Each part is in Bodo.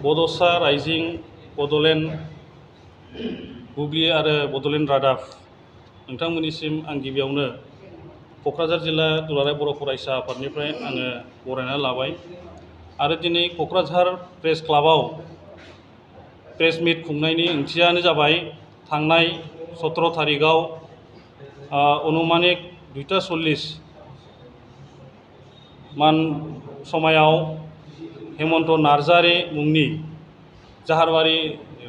बड'सा राइजिं, बड'लेण्ड बुब्लि आरो बड'लेण्ड रादाब नोंथांमोननिसिम आं गिबियावनो क'क्राझार जिल्ला दुलाराय बर' फरायसा आफादनिफ्राय आङो बरायना लाबाय आरो दिनै क'क्राझार प्रेस क्लाबाव प्रेस मिट खुंनायनि ओंथियानो जाबाय थांनाय 17 थारिखआव अनुमानिक 2:40 मान समायाव हेमन्त नार्जारी मुंनि जाहारबारि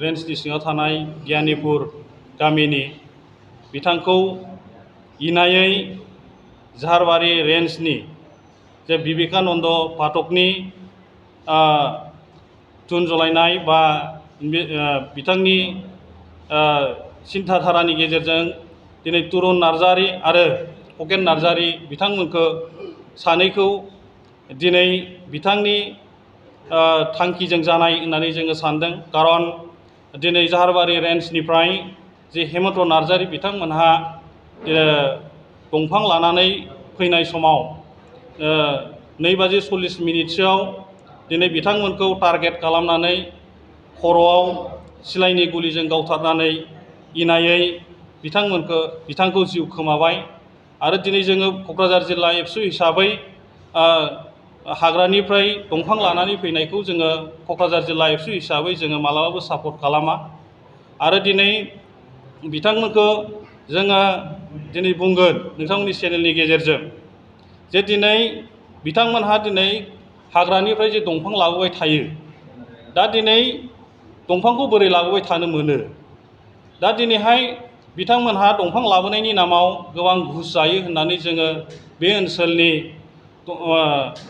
रेन्जनि सिङाव थानाय गियानिपुर गामिनि बिथांखौ इनायै जाहारबारि रेन्जनि जे बिबेकानन्द पाठकनि थुनज्लायनाय बा बिथांनि सिन्थाधारानि गेजेरजों दिनै तुरुन नार्जारी आरो खगेन नार्जारी बिथांमोनखौ सानैखौ दिनै बिथांनि थांखिजों जानाय होननानै जोङो सानदों। खारन दिनै जाहारबारि रेन्जनिफ्राय जे हेमन्त नार्जारी बिथांमोनहा दंफां लानानै फैनाय समाव 2:40 दिनै बिथांमोनखौ टारगेट खालामनानै खर'आव सिलाइनि गुलिजों गावथारनानै इनायै बिथांखौ जिउ खोमाबाय। आरो दिनै जोङो क'क्राझार जिल्ला एबसु हिसाबै हाग्रानिफ्राय दंफां लानानै फैनायखौ जोङो क'क्राझार जिल्ला एबसु हिसाबै जोङो मालाबाबो सापर्ट खालामा। आरो दिनै बिथांमोनखौ जोङो दिनै बुंगोन नोंथांमोननि चेनेलनि गेजेरजों जे दिनै बिथांमोनहा दिनै हाग्रानिफ्राय जे दंफां लाबोबाय थायो, दा दिनै दंफांखौ बोरै लाबोबाय थानो मोनो? दा दिनैहाय बिथांमोनहा दंफां लाबोनायनि नामाव गोबां घुस जायो होननानै जोङो बे ओनसोलनि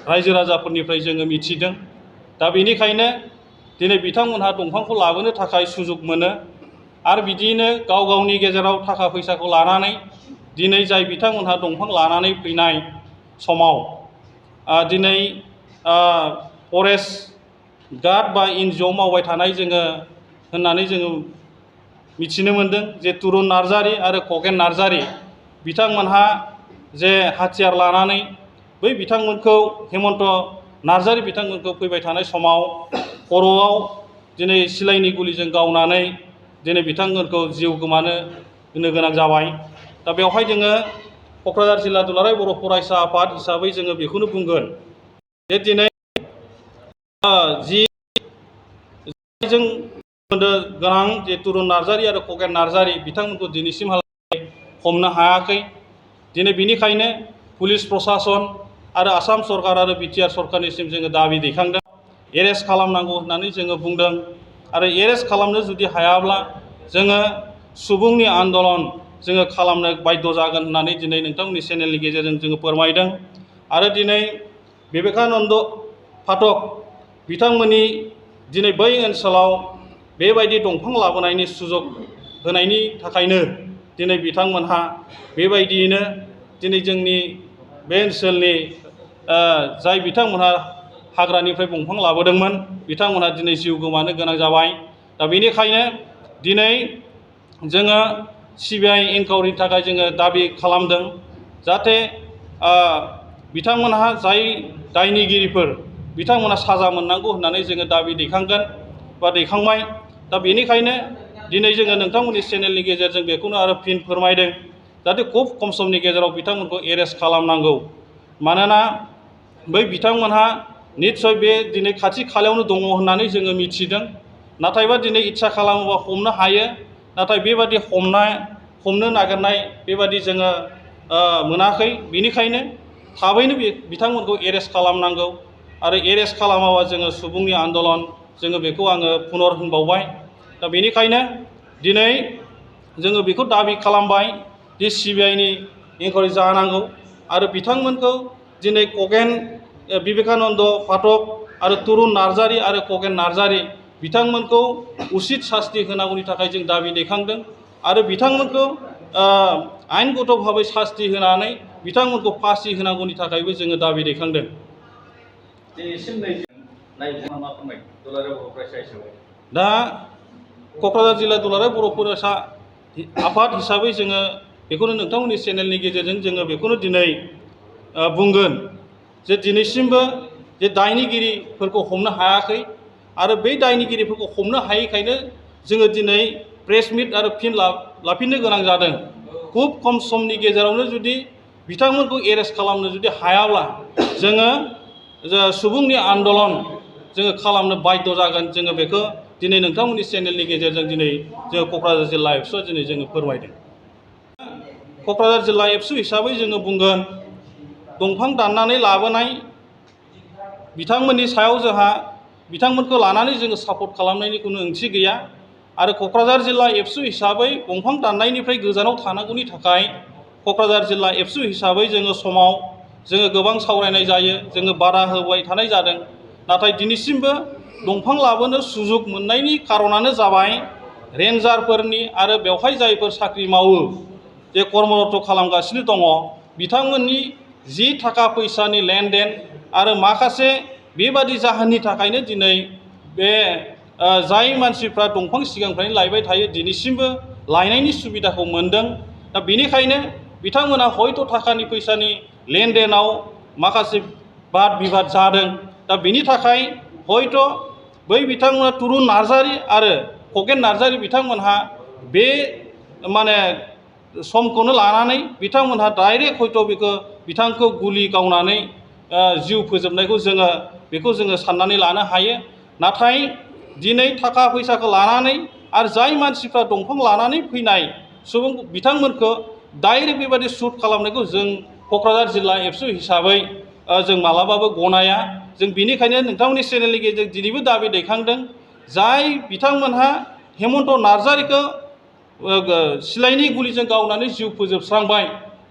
रायजो राजाफोरनिफ्राय जोङो मिथिदों। दा बेनिखायनो दिनै बिथांमोनहा दंफांखौ लाबोनो थाखाय सुजुग मोनो आरो बिदियैनो गाव गावनि गेजेराव थाखा फैसाखौ लानानै दिनै जाय बिथांमोनहा दंफां लानानै फैनाय समाव दिनै फरेस्ट गार्ड बा एनजिअ मावबाय थानाय जोङो होननानै जोङो मिथिनो मोनदों जे तुरुन नार्जारी आरो खगेन नार्जारी बिथांमोनहा जे हाथियार लानानै बै बिथांमोनखौ हेमन्त नार्जारी बिथांमोनखौ फैबाय थानाय समाव खर'आव दिनै सिलाइनि गुलिजों गावनानै दिनै बिथांमोनखौ जिउ गोमानो गोनां जाबाय। दा बेवहाय जोङो क'क्राझार जिल्ला दुलाराय बर' फरायसा आफाद हिसाबै जोङो बेखौनो बुंगोन जे दिनै जों सोमोन्दो गोनां जे तुरुन नार्जारी आरो खगेन नार्जारी बिथांमोनखौ दिनैसिमहालागै हमनो हायाखै। दिनै बिनिखायनो पुलिस प्रसासन आरो आसाम सरकार आरो बिटिआर सरकारनिसिम जोङो दाबि दैखांदों, एरेस्ट खालामनांगौ होननानै जोङो बुंदों। आरो एरेस्ट खालामनो जुदि हायाब्ला जोङो सुबुंनि आन्दलन जोङो खालामनो बाध्य जागोन होननानै दिनै नोंथांमोननि चेनेलनि गेजेरजों जोङो फोरमायदों। आरो दिनै बिबेकानन्द पाठक बिथांमोननि दिनै बै ओनसोलाव बेबायदि दंफां लाबोनायनि सुजुग होनायनि थाखायनो दिनै बिथांमोनहा बेबायदियैनो दिनै जोंनि बे ओनसोलनि जाय बिथांमोनहा हाग्रानिफ्राय दंफां लाबोदोंमोन बिथांमोनहा दिनै जिउ गोमानो गोनां जाबाय। दा बेनिखायनो दिनै जोङो सिबिआइ इनक्वायरिनि थाखाय जोङो दाबि खालामदों जाहाथे बिथांमोनहा जाय दायनिगिरिफोर बिथांमोनहा साजा मोननांगौ होननानै जोङो दाबि दैखांगोन बा दैखांबाय। दा बेनिखायनो दिनै जोङो नोंथांमोननि चेनेलनि गेजेरजों बेखौनो आरो फिन फोरमायदों जाहाथे खुब खम समनि गेजेराव बिथांमोनखौ एरेस्ट खालामनांगौ। मानोना बै बिथांमोनहा निस्सय बे दिनै खाथि खालायावनो दङ होननानै जोङो मिथिदों। नाथायबा दिनै इच्छा खालामोबा हमनो हायो, नाथाय बेबादि हमनो नागिरनाय बेबादि जोङो मोनाखै। बेनिखायनो थाबैनो बिथांमोनखौ एरेस्ट खालामनांगौ आरो एरेस्ट खालामाबा जोङो सुबुंनि आन्दलन जोङो बेखौ आङो पुनर होनबावबाय। दा बेनिखायनो दिनै जोङो बेखौ दाबि खालामबाय जे सिबिआइनि इनक्वायरि जानांगौ आरो बिथांमोनखौ दिनै बिबेकानन्द पाठक आरो तुरुन नार्जारी आरो खगेन नार्जारी बिथांमोनखौ उसित सास्ति होनांगौनि थाखाय जों दाबि दैखांदों आरो बिथांमोनखौ आयेनगत भाबै सास्ति होनानै बिथांमोनखौ फासि होनांगौनि थाखायबो जोङो दाबि दैखांदों। दा क'क्राझार जिल्ला दुलाराय बर' फरायसा आफाद हिसाबै जोङो बेखौनो नोंथांमोननि चेनेलनि गेजेरजों जोङो बेखौनो दिनै बुंगोन जे दिनैसिमबो जे दायनिगिरिफोरखौ हमनो हायाखै आरो बै दायनिगिरिफोरखौ हमनो हायैखायनो जोङो दिनै प्रेस मिट आरो फिन लाफिननो गोनां जादों। खुब खम समनि गेजेरावनो जुदि बिथांमोनखौ एरेस्ट खालामनो जुदि हायाब्ला जोङो सुबुंनि आन्दलन जोङो खालामनो बाध्य जागोन। जोङो बेखौ दिनै नोंथांमोननि चेनेलनि गेजेरजों दिनै जोङो क'क्राझार जिल्ला एबसुआ दिनै जोङो फोरमायदों। क'क्राझार जिल्ला एबसु हिसाबै जोङो बुंगोन, दंफां दाननानै लाबोनाय बिथांमोननि सायाव जोंहा बिथांमोनखौ लानानै जोङो सापर्ट खालामनायनि खुनु ओंथि गैया। आरो क'क्राझार जिल्ला एबसु हिसाबै दंफां दाननायनिफ्राय गोजानाव थानांगौनि थाखाय क'क्राझार जिल्ला एबसु हिसाबै जोङो समाव जोङो गोबां सावरायनाय जायो, जोङो बादा होबाय थानाय जादों। नाथाय दिनैसिमबो दंफां लाबोनो सुजुग मोननायनि खारनानो जाबाय रेन्जारफोरनि आरो बेवहाय जायफोर साख्रि मावो, जे कर्मरत खालामगासिनो दङ, बिथांमोननि जि थाखा फैसानि लेनदेन आरो माखासे बेबादि जाहोननि थाखायनो दिनै बे जाय मानसिफ्रा दंफां सिगांनिफ्रायनो लायबाय थायो दिनैसिमबो लायनायनि सुबिदाखौ मोनदों। दा बेनिखायनो बिथांमोना हयथ' थाखानि फैसानि लेनदेनाव माखासे बाद बिबाद जादों। दा बेनि थाखाय हयथ' बै बिथांमोना तुरुन नार्जारि आरो खगेन नार्जारि बिथांमोनहा बे माने समखौनो लानानै बिथांमोनहा डाइरेक्ट हयथ' बेखौ बिथांखौ गुलि गावनानै जिउ फोजोबनायखौ जोङो साननानै लानो हायो। नाथाय दिनै थाखा फैसाखौ लानानै आरो जाय मानसिफ्रा दंफां लानानै फैनाय सुबुं बिथांमोनखौ डाइरेक्ट बेबादि सुट खालामनायखौ जों क'क्राझार जिल्ला एबसु हिसाबै जों मालाबाबो गनाया। जों बेनिखायनो नोंथांमोननि चेनेलनि गेजेरजों दिनैबो दाबि दैखांदों, जाय बिथांमोनहा हेमन्त नार्जारिखौ सिलाइनि गुलिजों गावनानै जिउ फोजोबस्रांबाय,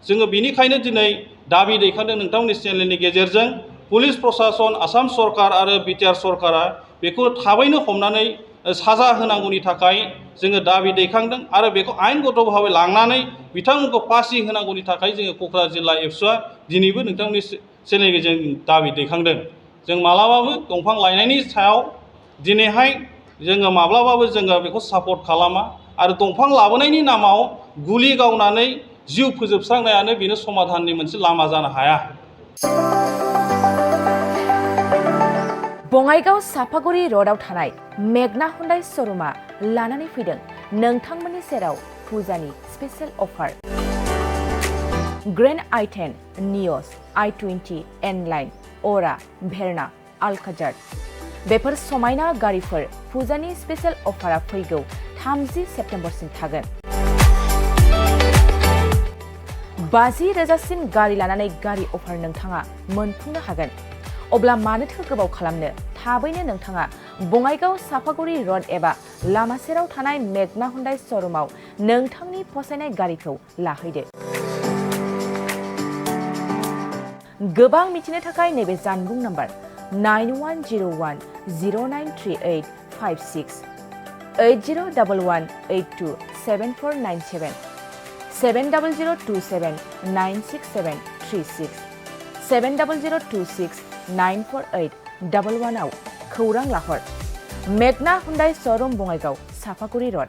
जोङो बेनिखायनो दिनै दाबि दैखांदों नोंथांमोननि चेनेलनि गेजेरजों पुलिस प्रसासन, आसाम सरकार आरो बिटिआर सरकारा बेखौ थाबैनो हमनानै साजा होनांगौनि थाखाय जोङो दाबि दैखांदों। आरो बेखौ आयेनगत भाबै लांनानै बिथांमोनखौ फासि होनांगौनि थाखाय जोङो क'क्राझार जिल्ला एबसुआ दिनैबो नोंथांमोननि चेनेलनि गेजेरजों दाबि दैखांदों। जों मालाबाबो दंफां लायनायनि सायाव दिनैहाय जोङो माब्लाबाबो जोङो बेखौ सापर्ट खालामा। आरो दंफां लाबोनायनि नामाव गुलि गावनानै जिउ फोजोबस्रांनायानो बेनो समाधाननि मोनसे लामा जानो हाया। बङाइगाव सापागुरि र'डआव थानाय मेगना हुन्डाइ श'रुमा लानानै फैदों नोंथांमोननि सेराव फुजानि स्पेशेल अफार। ग्रेन्ड i10, नियस, i20, एनलाइन, अरा, भेरना, आल्काजार बेफोर समायना गारिफोर फुजानि स्पेशेल अफारा फैगौ 30 सेप्तेम्बरसिम थागोन। 50,000सिम गारि लानानै गारि अफार नोंथाङा मोनफुंनो हागोन। अब्ला मानोथो गोबाव खालामनो, थाबैनो नोंथाङा बङाइगाव सापागुरि र'ड एबा लामा सेराव थानाय मेगना हुन्डाइ श'रुमाव नोंथांनि फसायनाय गारिखौ लाहैदो। गोबां मिथिनो थाखाय नैबे जानबुं नाम्बार 9101093856, 8011827497, 70027967336, 70026948111 आव खौरां लाहर। मेगना हुन्डाइ श'रुम बङाइगाव सापागुरि र'ड।